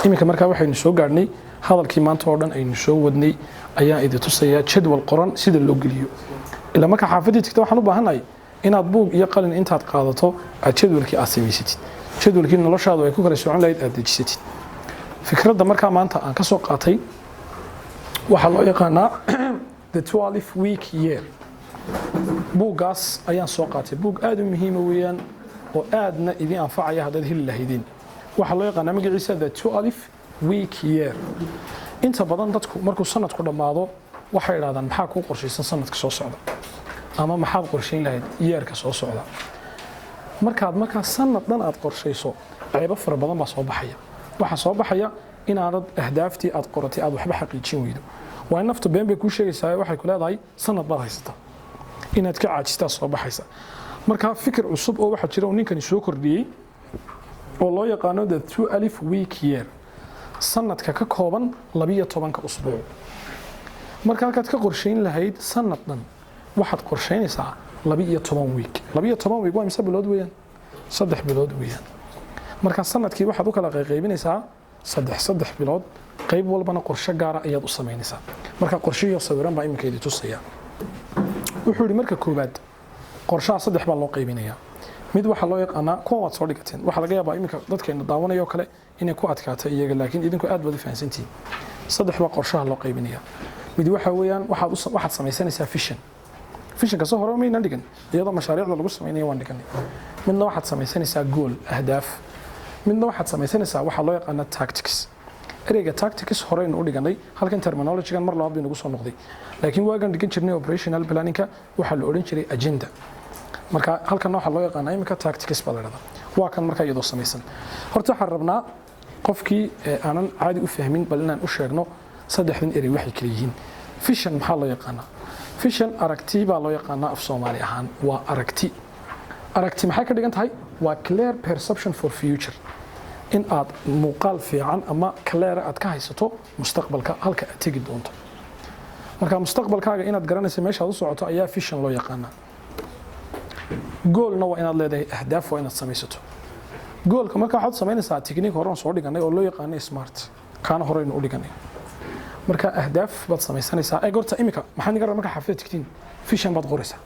Iminka markaa waxaynu soo gaadhnay hadalkii maanta oo dhan aynu soo wadnay. Ayaan idi tusayaa jadwal qoran sida loo geliyo. Ilaa marka xaafaddii tagta, waxaan u baahannahay inaad buug iyo qalin intaad qaadato aad jadwalkii aad samaysatid, jadwalkii noloshaadu ay ku kala socon lahayd aad dejisatid. Fikradda markaa maanta aan ka soo qaatay waxaa loo yaqaanaa The 12 Week Year. Buuggaas ayaan soo qaatay. Buug aad u muhiima weeyaan oo aadna idin anfacaya haddaad heli lahaydeen. Waxaa loo yaqaanaa magaciisa The 12 Week Year. Inta badan dadku markuu sanadku dhammaado waxay idhahdaan, "Maxaa kuu qorshaysan sanadka soo socda?" ama "Maxaad qorshayn lahayd yearka soo socda?" Markaad markaa sanad dhan aad qorshayso, ceebo fara badan baa soo baxaya. Waxaa soo baxaya inaanad ahdaaftii aad qoratay aad waxba xaqiijin weydo. Waa in naftu been bay kuu sheegaysaa. Waxay ku leedahay sanad baad haysataa, inaad ka caajistaa soo baxaysa. Marka fikir cusub oo waxaa jira oo ninkani soo kordhiyey oo loo yaqaano The 12 Week Year, sanadka ka kooban 12-ka usbuuc. Marka halkaad ka qorshayn lahayd sanad dhan, waxaad qorshaynaysaa 12 week. 12 week waa mise bilood weeyaan? 3 bilood weeyaan. Marka sanadkii waxaad u kala qayqaybinaysaa saddex saddex bilood, qayb walbana qorshe gaara ayaad u samaynaysaa. Marka qorshihiio sawiran baa iminka idi tusaya. Wuxuu yidhi, marka koowaad qorshaha saddex baa loo qaybinayaa. Mid waxaa loo yaqaanaa, kuwan waad soo dhigateen, waxaa laga yaabaa iminka dadkeena daawanayoo kale inay ku adkaatay iyaga, laakiin idinku aad baad u fahansantihiin. Saddex baa qorshaha loo qaybinayaa. Mid waxa weeyaan waxaad samaysanaysaa vision. Visionka soo hore maynan dhigan, iyadoo mashaariicda lagu samaynayo waan dhiganay. Midna waxaad samaysanaysaa goal, ahdaaf. Midna waxaad samaysanaysaa waxaa loo yaqaana tactics. Ereyga tactics horeynu u dhiganay. Halkan terminologygan mar labaad bay nagu soo noqday, laakiin waagan dhigan jirnay operational planningka waxaa la odhan jiray agenda. Marka halkan waxaa loo yaqaanaa iminka tactics baa la dhahdaa. Waa kan markaa iyadoo samaysan. Horta waxaan rabnaa qofkii aanan caadi u fahmin bal inaan u sheegno saddexdan erey waxay kala yihiin. Vision maxaa loo yaqaanaa? Vision aragti baa loo yaqaanaa af Soomaali ahaan. Waa aragti. Aragti maxay ka dhigan tahay? Waa clear perception for future, in aad muuqaal fiican ama clear aad ka haysato mustaqbalka, halka aad tegi doonto. Marka mustaqbalkaaga inaad garanayso meeshaad u socoto ayaa vision loo yaqaanaa. Goalna waa inaad leedahay, ahdaaf waa inaad samaysato. Goalka marka waxaad samaynaysaa technique horean soo dhiganay oo loo yaqaano SMART, kaana horeynu u dhiganay. Marka ahdaaf baad samaysanaysaa. Ee horta imika maxaa niga marka xaafida tigtiin, vision baad qoraysaa,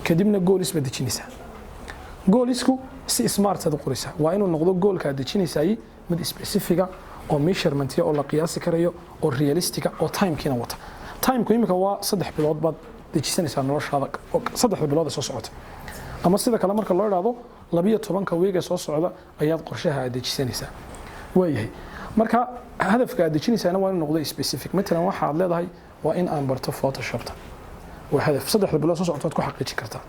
kadibna goals baad dejinaysaa. Goalsku si smart aad u qoraysaa. Waa inuu noqdo goalka aad dejinaysaay mid specific ah oo measurementiya oo la qiyaasi karayo oo realistic ah oo timekiina wata. Timeku imika waa 3 bilood baad dejisanaysaa noloshaada, 3-da bilood ee soo socota. Ama sida kale marka loo idhaahdo, 12-ka week ee soo socda ayaad qorshaha aad dejisanaysaa. Waayahay, marka hadafka aad dejinaysaana waa inuu noqdo specific. Matalan waxaad leedahay waa in aan barto Photoshopta. Waa hadaf 3-da bilood soo socota aad ku xaqiijin kartaa.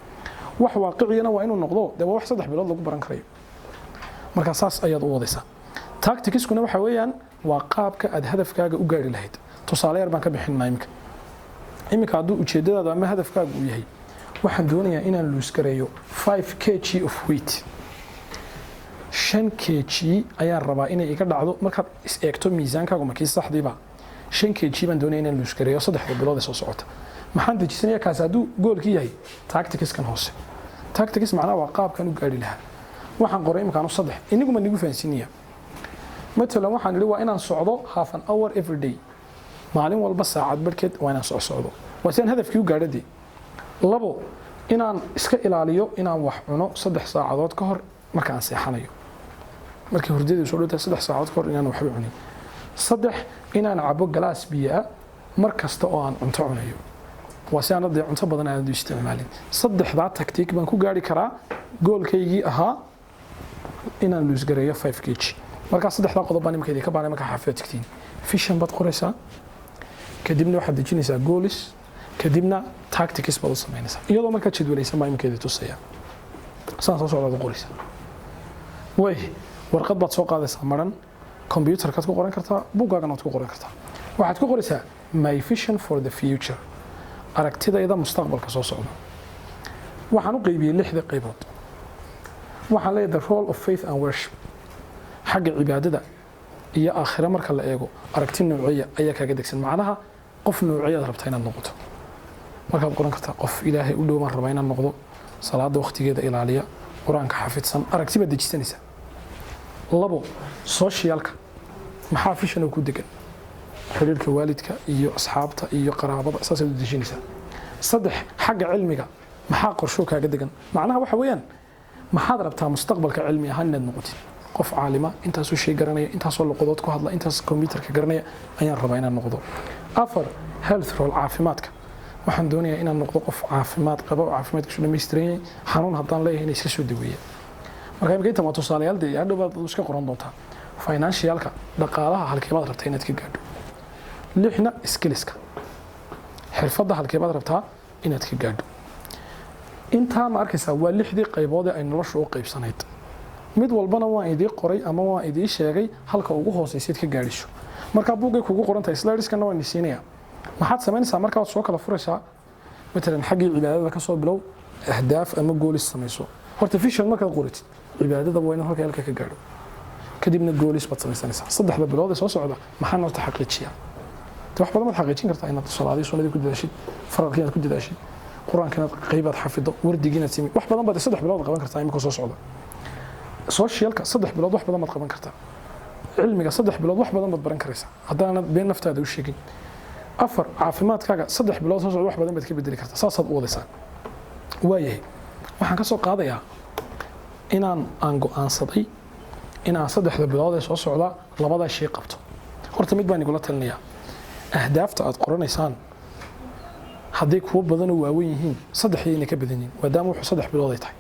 Wax waaqiciyana waa inuu noqdo dee, waa wax 3 bilood lagu baran karayo. Marka saas ayaad u wadaysaa. Tacticskuna waxa weeyaan waa qaabka aad hadafkaaga u gaari lahayd. Tusaale yar baan ka bixinaa iminka. Iminka hadduu ujeeddadaadu ama hadafkaagu uu yahay, waxaan doonayaa inaan lose gareeyo 5 kg of weight, 5 kg ayaan rabaa inay iga dhacdo. Markaad is eegto miisaankaagu makii saxdiiba, 5 kg baan doonaya inaan lose gareeyo 3-da bilood ee soo socota. Maxaan dejisanaya? Kaasi hadduu goalkii yahay, tacticskan hoose. Tactics macnaha waa qaabkan u gaari lahaa. Waxaan qoray imikaanu saddex, iniguma nigu fahansiinaya. Matalan waxaan idhi waa inaan socdo half an hour every day, maalin walba saacad barhkeed waa inaan socdo, waa si aan hadafkii u gaadhadee. Labo, inaan iska ilaaliyo inaan wax cuno 3 saacadood ka hor marka aan seexanayo, markii hurdadu soo dhowtahay 3 saacadood ka hor inaan waxba cunin. Saddex, inaan cabo galaas biyo ah mar kasta oo aan cunto cunayo, waa si aan dee cunto badan aanad u isticmaalin. Saddexdaa tactic baan ku gaari karaa goalkaygii ahaa inaan lose gareeyo 5 kg. Markaa saddexdaa qodob baan imika idinka baanay. Markaa xaafida tigtiin, vision baad qoraysaa, kadibna waxaad dejinaysaa goals, kadibna tactics baad u samaynaysaa, iyadoo markaa jadwalaysan baa imika idin tusaya. Saan soo socdaad u qoraysaa. Way warqad baad soo qaadaysaa maran, computerkaad ku qoran kartaa, buuggaagana waad ku qoran kartaa. Waxaad ku qoraysaa my vision for the future, aragtidayda mustaqbalka soo socda. Waxaan u qaybiyey lixda qaybood. Waxaan leeyahay the role of faith and worship, xagga cibaadada iyo aakhiro marka la eego, aragti nooceeya ayaa kaaga degsan? Macnaha qof nooceeyaad rabtaa inaad noqoto? Markaad qoran kartaa, qof Ilaahay u dhow baan rabaa inaan noqdo, salaada waqtigeeda ilaaliya, Qur-aanka xafidsan. Aragti baad dejisanaysaa. Labo, socialka. Maxaa vision oo ku degan? Xiriirka waalidka iyo asxaabta iyo qaraabada, saasaad u dejinaysaa. Saddex, xagga cilmiga maxaa qorshoo kaaga degan? Macnaha waxa weeyaan, maxaad rabtaa mustaqbalka cilmi ahaan inaad noqotid? Qof caalima, intaasoo shay garanaya, intaasoo luqadood ku hadla, intaas computerka garanaya ayaan rabaa inaan noqdo. Afar, health role, caafimaadka. Waxaan doonayaa inaan noqdo qof caafimaad qaba oo caafimaadkiisu dhammaystiran yahay, xanuun haddaan leeyahay inay iska soo daweeya. Marka imika intan waa tusaalayaal, dee hadhow baad iska qoran doontaa. Financialka, dhaqaalaha, halkeebaad rabtaa inaad ka gaadho? Lixna, skillska, xirfadda, halkeebaad rabtaa inaad ka gaadho? Intaa ma arkaysaa? Waa lixdii qaybood ee ay noloshu u qaybsanayd. Mid walbana waan idii qoray ama waan idii sheegay halka ugu hooseysayd ka gaadhiso. Markaa buuggay kugu qoran tahay, slideskana waan isiinayaa. Maxaad samaynaysaa markaa? Waad soo kala furaysaa. Matalan xaggii cibaadada ka soo bilow, ahdaaf ama goals samayso. Horta vision markaad qoratid, cibaadada waa inaad halka ka gaadho, kadibna goals baad samaysanaysaa. 3da bilood ee soo socda maxaan horta xaqiijiyaa? De wax badan baad xaqiijin kartaa: inaad salaadii sunnadii ku dadaashid, faralkii inaad ku dadaashid, Qur-aanka inaad qaybaad xafido, wardigii inaad simi. Wax badan baad 3 bilood qaban kartaa imika soo socda. Socialka 3 bilood wax badan baad qaban kartaa. Cilmiga 3 bilood wax badan baad baran karaysaa haddaanad been naftaada u sheegin. Afar, caafimaadkaaga 3 bilood soo socda wax badan baad ka bedeli kartaa. Saasaad u wadaysaa. Waayahay, waxaan ka soo qaadayaa inaan aan go'aansaday inaan 3da bilood ee soo socda labadaa shay qabto. Horta mid baan igula talinayaa: ahdaafta aad qoranaysaan hadday kuwo badanoo waawen yihiin, 3 yayna ka badanin, maadaama wuxuu 3 bilood ay tahay.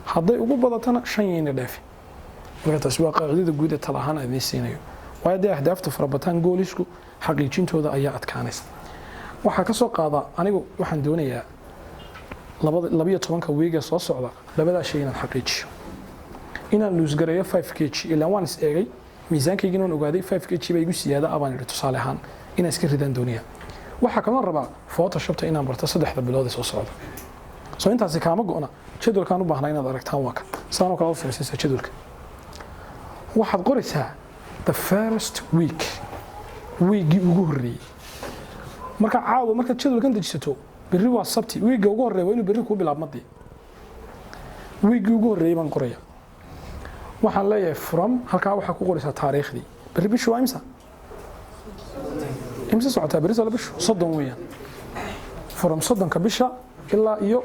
Hadday ugu badatana 5 yayna dhaafin. Marka taasi waa qaacidada guud ee tala ahaan aan idiin siinayo, waayo haddii ahdaaftu farabataan, goalsku xaqiijintooda ayaa adkaanaysa. Waxaa ka soo qaada anigu waxaan doonayaa 12ka wiiga soo socda labadaa shay inaan xaqiijiyo: inaan lose gareeyo 5 kg. Ilaa waan is eegay, miisaankaygina waan ogaaday, 5 kg baa igu siyaada abaan idhi. Tusaale ahaan inaan iska ridaan doonaya. Waxaa kaloo rabaa Photoshopta inaan barto 3da bilood ee soo socda. Soo intaasi kaama go'na. Jadwalkaan u baahnaa inaad aragtaan waa kan. Saanoo kale u samaysanaysaa jadwalka. Waxaad qoraysaa the first week, wiiggii ugu horreeyey. Marka caawa markaad jadwalkan dejisato, berri waa Sabti, wiigga ugu horreeya waa inuu berri kuu bilaabmadii. Wiiggii ugu horreeyey baan qoraya. Waxaan leeyahay from, halkaa waxaa ku qoraysaa taariikhdii. Berri bishu waa imsa? Imse socotaa berri sala bishu? 30 weeyaan. From 30ka bisha ilaa iyo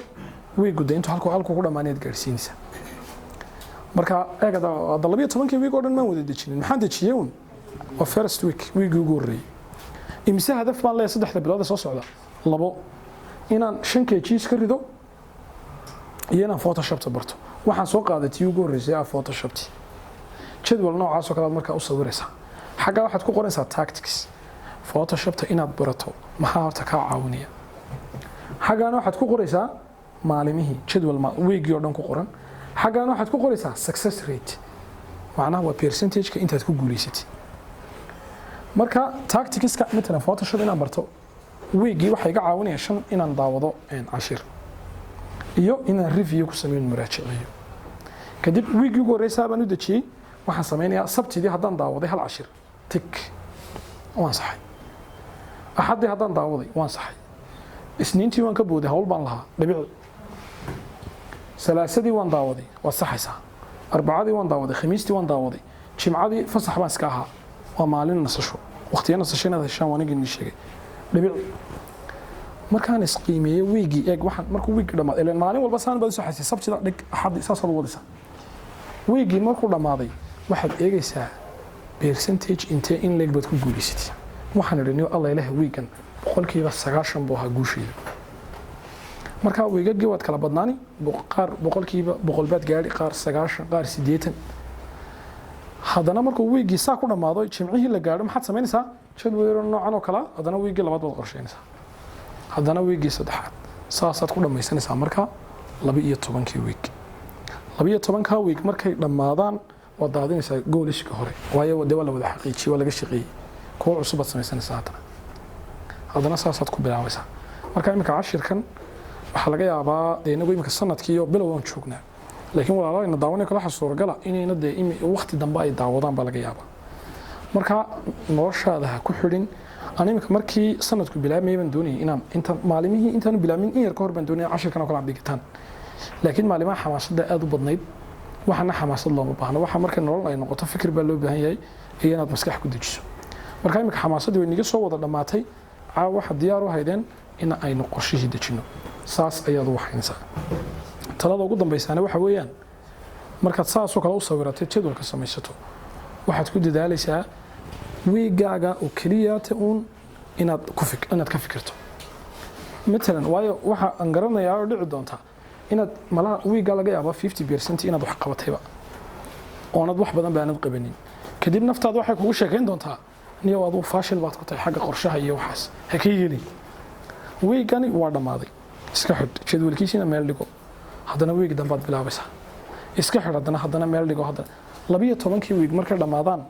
wiiggu de intuu halku ku dhammaanayd gaadhsiinaysaa. Marka eeg, hadda 12kii wiig oo dhan maan wada dejinin. Maxaan dejiyey? Un waa first week, wiiggii ugu horreeyey. Imise hadaf baan leeyahay 3da bilood ee soo socda? Labo: inaan 5 kg ka rido iyo inaan Photoshopta barto. Waxaan soo qaaday tii ugu horreysay ah, Photoshopti. Jadwal noocaasoo kale aad markaa u sawiraysaa. Xaggaa waxaad ku qoraysaa tactics, Photoshopta inaad barato maxaa horta kaa caawinaya. Xaggaana waxaad ku qoraysaa maalimihii, jadwal wiigii oo dhan ku qoran. Xaggaana waxaad ku qoraysaa success rate, macnaha waa percentageka intaad ku guulaysatay. Marka tacticska, matalan Photoshop inaan barto wiigii waxaa iga caawinaya 5 inaan daawado cashir iyo inaan review ku sameeyo, muraajaceeyo. Kadib wiigii ugu horreysaa baan u dejiyey. Waxaan sameynayaa, Sabtidii haddaan daawaday hal cashir, tick, waan saxay. Axaddii haddaan daawaday, waan saxay. Isniintii waan ka booday, hawl baan lahaa, dhibici. Salaasadii waan daawaday, waad saxaysaa. Arbacadii waan daawaday, Khamiistii waan daawaday, Jimcadii fasax baan iska ahaa, waa maalin nasasho. Waqtiyo nasasho inaad heshaan waan idin sheegay, dhibic. Markaan isqiimeeyey wiigii, eeg, waxaan markuu wiigii dhammaaday, ileen maalin walba saan baad usoo xasisay, Sabtida dhig, Axaddi, saasaad u wadaysaa. Wiigii markuu dhammaaday waxaad eegaysaa percentage intee in leeg baad ku guulaysatay. Waxaan idhi, niyo alla ilaha, wiigan 90% buu ahaa guushayda. Marka wiigagii waad kala badnaani, qaar 100% baad gaadhi, qaar 90, qaar 80. Haddana markuu wiiggii saa ku dhammaado, Jimcihii la gaadho, maxaad samaynaysaa? Jadwal yaro noocan oo kalea. Haddana wiiggii labaad baad qorsheynaysaa, haddana wiiggii saddexaad, saasaad ku dhammaysanaysaa. Marka 12kii wiig, 12ka wiig markay dhammaadaan, waad daadinaysaa goalska hore, waayo dee waa la wada xaqiijiyey, waa laga shaqeeyey. Kuwo cusub baad samaysanaysaa haddana saasaad ku bilaabaysaa. Marka iminka cashirkan waxaa laga yaabaa dee inagu iminka sanadkiiyo bilow waan joognaa, laakiin walaalahayna daawanay kale waxa suuragala inayna dee waqti dambe ay daawadaan baa laga yaabaa. Marka noloshaada ha ku xidhin. Aan iminka markii sanadku bilaabmayay baan doonayay inaan inta maalimihii intaanu bilaabmin in yar ka hor baan doonayay cashirkan oo kale aan dhigitaan, laakiin maalimaha xamaasadda aad u badnayd. Waxaana xamaasad looma baahno. Waxa marka nolol ay noqoto fikir baa loo baahan yahay. Iyo inaad maskax ku dejiso. Marka iminka xamaasaddii way niga soo wada dhammaatay. Caawa waxaad diyaar u haydeen in aynu qorshihii dejino. Saas ayaad u waxaynaysaa. Talada ugu dambaysaana waxa weeyaan, markaad saasoo kale u sawiratay, jadwalka samaysato, waxaad ku dadaalaysaa wiigaaga oo keliyaata uun inaad ka fikirto matalan. Waayo, waxa aan garanayaa oo dhici doontaa inaad malaha wiiggaa laga yaaba 50% inaad wax qabatayba, oonad wax badan baanad qabanin. Kadib naftaada waxay kugu sheekayn doontaa, "Niyow, aduu faashil baad ku tahay xagga qorshaha iyo waxaas." Ha ka yeelin. Wiigani waa dhammaaday, iska xidh, jadwalkiisiina meel dhigo. Haddana wiig dambaad bilaabaysaa, iska xidh, haddana meel dhigo. Haddana 12-kii wiig markay dhammaadaan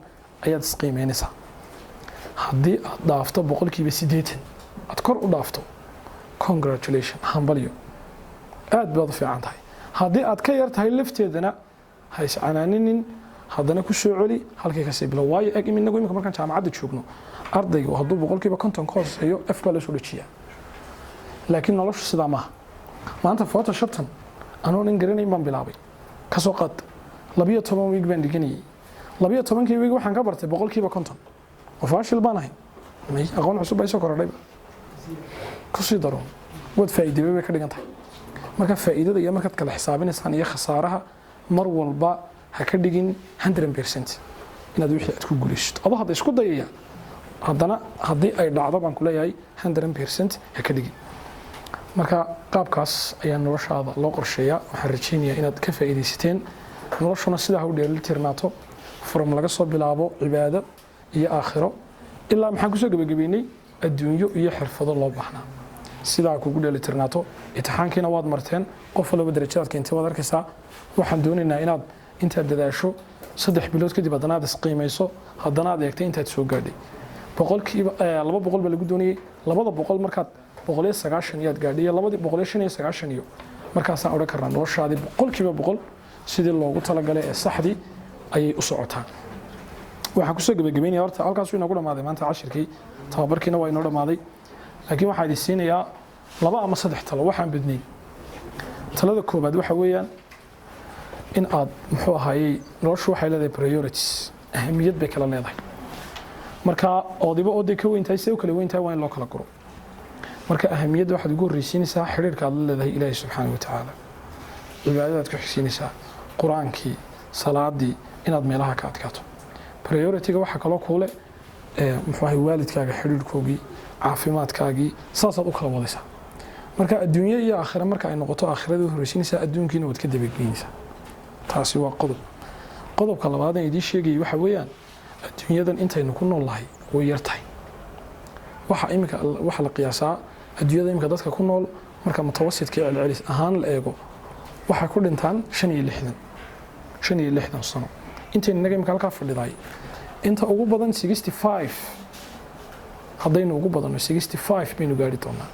ayaad isqiimeynaysaa. Haddii aad dhaafto 80%, aad kor u dhaafto, congratulation, hambalyo, aad baad u fiican tahay. Haddii aad ka yar tahay lafteedana, ha iscanaaninin, haddana ku soo celi halkii kasii bilo. Waayo, eg, inagu imika markaan jaamacadda joogno, ardaygu hadduu 50% ka hooseeyo, F baa loo soo dhejiyaa. Laakiin noloshu sidaa maaha. Maanta Photoshoptan anoonan garanayn baan bilaabay. Kasoo qaad 12 wiig baan dhiganayay. 12-kii wiig waxaan ka bartay 50%. Oo faashil baan ahay? May, aqoon cusub baa isoo korodhayba. Kusii daro, waad faa'iidebay bay ka dhigan tahay. Marka faa'iidada iyo markaad kala xisaabinaysaan iyo khasaaraha, mar walba ha ka dhigin 100% inaad wixii aad ku guulaysato. Adoo hadda isku dayaya, haddana haddii ay dhacdo baan ku leeyahay, 100% ha ka dhigin. Marka qaabkaas ayaa noloshaada loo qorsheeyaa. Waxaan rajaynayaa inaad ka faa'iidaysateen. Noloshuna sidaa ha u dheelitirnaato, from laga soo bilaabo cibaado iyo aakhiro ilaa maxaan kusoo gebagabeynay, adduunyo iyo xirfado loo baahnaa. Sidaa kugu dheelitirnaato. Imtixaankiina waad marteen, qof walba darajadaad keentay waad arkaysaa. Waxaan doonaynaa inaad intaad dadaasho, 3 bilood kadib haddana aad isqiimayso, haddana aad eegtay intaad soo gaadhay. 200% baa lagu doonayay. 200 markaad 190 iyaad gaadhay iyo labadii 195 iyo markaasaan odhan karnaa noloshaadii 100% sidii loogu talagalay ee saxdii ayay u socotaa. Waxaan kusoo gebagabeynaya, horta halkaasuu inoogu dhamaaday maanta cashirkii, tababarkiina waa inoo dhamaaday. Laakiin waxaa idin siinayaa laba ama saddex talo, waxaan badnayn. Talada koobaad waxa weeyaan in aad, muxuu ahaayey, noloshu waxay leedahay priorities, ahamiyad bay kala leedahay. Marka oodiba ooday ka weyn tahay, see u kala weyn tahay waa in loo kala guro. Marka ahamiyadda waxaad ugu horreysiinaysaa xidhiirka aad la leedahay Ilaahi subxaana wa tacaala. Cibaadadaad ku xigsiinaysaa, Qur-aankii, salaadii, inaad meelaha ka adkaato. Priority-ga waxaa kaloo kuule, muxuu ahay, waalidkaaga xidhiirkoogii, caafimaadkaagii. Saasaad u kala wadaysaa. Marka adduunye iyo aakhira marka ay noqoto, aakhirada horreysiinaysaa, adduunkiina waad ka dabageynaysaa. Taasi waa qodob. Qodobka labaad aan idiin sheegayay waxa weeyaan, adduunyadan intaynu ku nool nahay way yar tahay. Waxa iminka waxaa la qiyaasaa adduunyada iminka dadka ku nool, marka mutawasidka celcelis ahaan la eego, waxay ku dhintaan 65 sano. Intaynu innaga imika halkaa fadhiday, inta ugu badan 65, haddaynu ugu badanno 65 baynu gaari doonaa.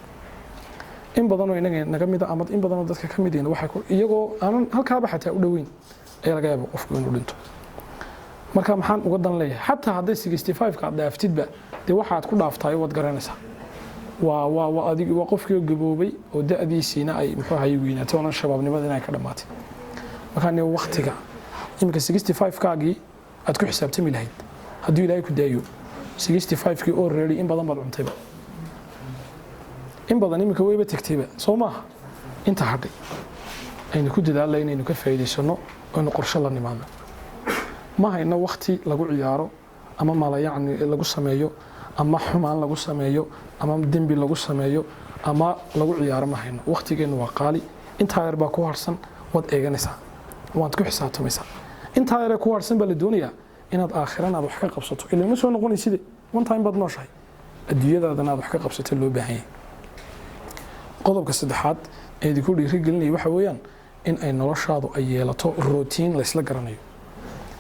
In badanoo inaga naga mida ama in badanoo dadka ka midina waxay iyagoo aanan halkaaba xataa u dhoweyn ayaa laga yaaba qofku inuu dhinto. Marka maxaan uga dan leeyahay? Xataa hadday 65-ka aad dhaaftidba, dee waxaad ku dhaaftahay waad garanaysaa. Waa adig, waa qofkii oo gaboobay oo da'diisiina ay, muxuu ahaye, weynaatay, oonan shabaabnimada inay ka dhammaatay. Markaa ni waqtiga iminka 65-kaagii aad ku xisaabtami lahayd, hadduu Ilaahay ku daayo 65-kii already in badan baad cuntayba, in badan iminka wayba tegtayba, soo maaha? Inta hadhay aynu ku dadaalna inaynu ka faa'iidaysano, aynu qorshe la nimaadno. Ma hayno wakti lagu ciyaaro ama malayacni lagu sameeyo ama xumaan lagu sameeyo ama dembi lagu sameeyo ama lagu ciyaaro. Ma hayno, waktigeennu waa qaali. Intaa yar baa ku harsan, waad eeganaysaa, waad ku xisaabtamaysaa. Intaa yaree ku harsan baa la doonayaa inaad aakhirana aad wax ka qabsato. Ilaa ma soo noqonayside, one time baad nooshahay, adduunyadaadana aad wax ka qabsato loo baahan yahay. Qodobka saddexaad ee idinku dhiirigelinaya waxa weeyaan in ay noloshaadu ay yeelato routine laysla garanayo.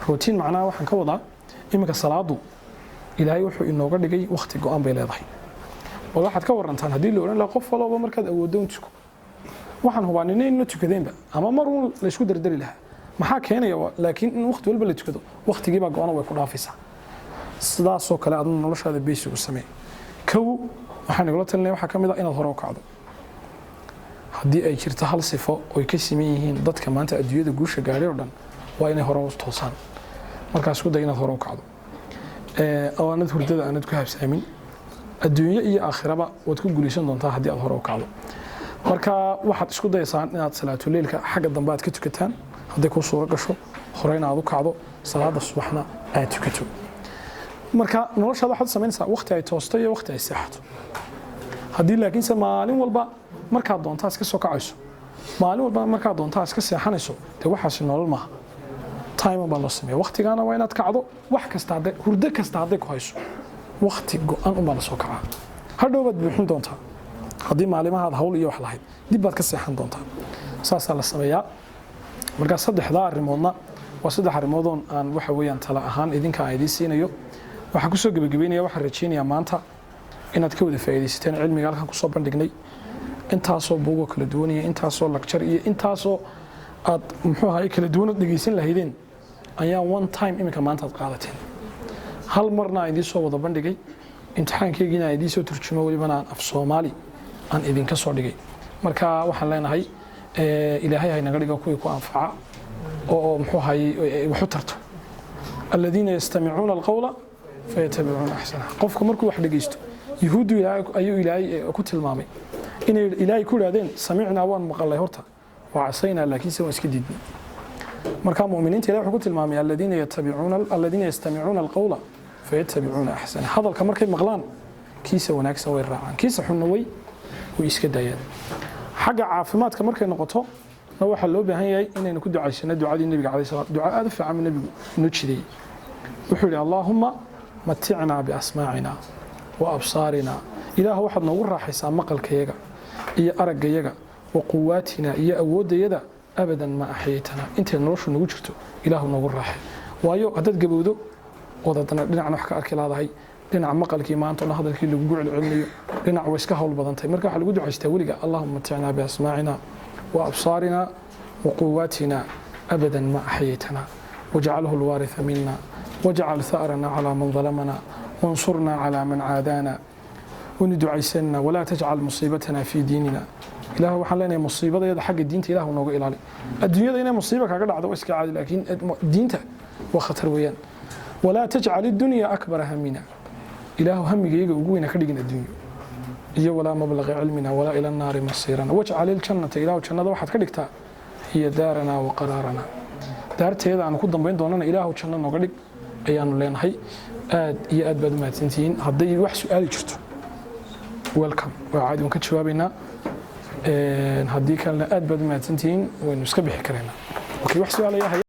Routine macnaha waxaan ka wadaa, iminka salaadu Ilaahay wuxuu inooga dhigay wakhti go-an bay leedahay. Bal waxaad ka warantaan haddii la odhan lahaa qof walba markaad awooddo un tuko? Waxaan hubaa nina inna tukadeenba ama mar uun laysku dardari lahaa. Maxaa keenaya laakiin in wakhti walba la tukado? Wakhtigiibaa go-ana, way ku dhaafaysaa. Sidaasoo kale adna noloshaada basic u samee. Kow, waxaan igula talinaya waxaa ka mid ah inaad hore u kacdo. Haddii ay jirto hal sifo oy ka siman yihiin dadka maanta adduunyada guusha gaadhay oo dhan, waa inay hore u toosaan. Markaas ku day inaad hore u kacdo. Oo aanad hurdada aanad ku habsaamin. Adduunyo iyo aakhiraba waad ku guulaysan doontaa haddii aad hore u kacdo. Marka waxaad isku dayaysaan inaad salaatuleylka xagga dambe aad ka tukataan hadday kuu suuro gasho, horeyna aad u kacdo, salaada subaxna aad tukato. Marka noloshaada waxaad samaynaysaa waqti ay toosto iyo waqti ay seexato. Haddii laakiinse maalin walba markaad doontaa iska soo kacayso, maalin walba markaad doontaa iska seexanayso, dee waxaasi nolol maaha. Time baa loo sameeya. Waqtigaana waa inaad kacdo. Wax kasta hadday, hurdo kasta hadday ku hayso, waqti go-an unbaa la soo kacaa. Hadhow baad buuxin doontaa haddii maalimahaad hawl iyo wax lahayd, dib baad ka seexan doontaa. Saasaa la sameeyaa. Marka saddexdaa arrimoodna waa saddex arrimood aan waxa weeyaan tala ahaan idinka aan idiin siinayo. Waxaan kusoo gebagabeynaya, waxaan rajaynayaa maanta inaad ka wada faa'iidaysateen cilmiga halkan kusoo bandhignay. Intaasoo buugoo kala duwan iyo intaasoo lecture iyo intaasoo aad muxuu ahaay kala duwan dhegeysan lahaydeen ayaa one time iminka maanta aad qaadateen. Hal marna aan idiin soo wada bandhigay, imtixaankeygiina aan idiin soo turjumo, welibana aan af Soomaali aan idinka soo dhigay. Marka waxaan leenahay, Ilaahay haynaga dhigo kuwii ku anfaca oo muxuu ahaayey wax u tarto. الذين يستمعون القول فيتبعون أحسنه. Qofku markuu wax dhegeysto, Yuhuuddu Ilaahay ayuu Ilaahay ku tilmaamay inay Ilaahay ku yidhahdeen: "سمعنا", waan maqalay horta, "وعصينا", laakiinse waan iska diidnay. Marka mu'miniinta Ilahay wuxuu ku tilmaamay الذين يستمعون القول فيتبعون أحسنه. Hadalka markay maqlaan, kiisa wanaagsan way raacaan, kiisa xunna way iska daayaan. Xagga caafimaadka markay noqoto na, waxaa loo baahan yahay inaynu ku ducaysano ducadii Nebiga عليه السلام. Duca aad u fiican buu Nebigu inoo jideeyey. Wuxuu yidhi: "اللهم متعنا بأسماعنا وأبصارنا", Ilaah, waxaad noogu raaxaysaa maqalkayaga iyo araggayaga, "وقواتنا", iyo awooddayada, "أبدا ما أحييتنا", intay noloshu nagu jirto Ilaahu noogu raaxay. Waayo, haddaad gabowdo ood haddana dhinacna wax ka arki laadahay, dhinaca maqalkii maanta o dhan hadalkii lagugu celcelinayo, dhinac way iska hawl badantahay. Marka waxaa lagu ducaystaa weliga: "اللهم متعنا بأسماعنا وأبصارنا وقواتنا أبدا ما أحييتنا واجعله الوارث منا واجعل ثأرنا على من ظلمنا وانصرنا على من عادانا". Waynu ducaysanna: "ولا تجعل مصيبتنا في ديننا". Ilaah, waxaan leenahay, musiibadayada xagga diinta Ilah nooga ilaali. Adduunyada inay musiiba kaaga dhacdo waa iska caadi, laakiin diinta waa khatar weeyaan. "ولا تجعل الدنيا أكبر همنا", Ilaahu, hamigayaga ugu weyna ka dhigin adduunyo iyo "ولا مبلغ علمنا ولا إلى النار مصيرنا واجعل الجنة", Ilaahu, jannada waxaad ka dhigtaa "هي دارنا وقرارنا", daarteeda aanu ku dambayn doonana Ilaahu janno nooga dhig ayaanu leenahay. Aad iyo aad baad u mahadsantihiin. Hadday wax su-aali jirto, welcome, waa caadi, waan ka jawaabaynaa. Haddii kalena, aad baad u mahadsantihiin, waynu iska bixi karaynaa. Okay, wax su-aalayaa haya?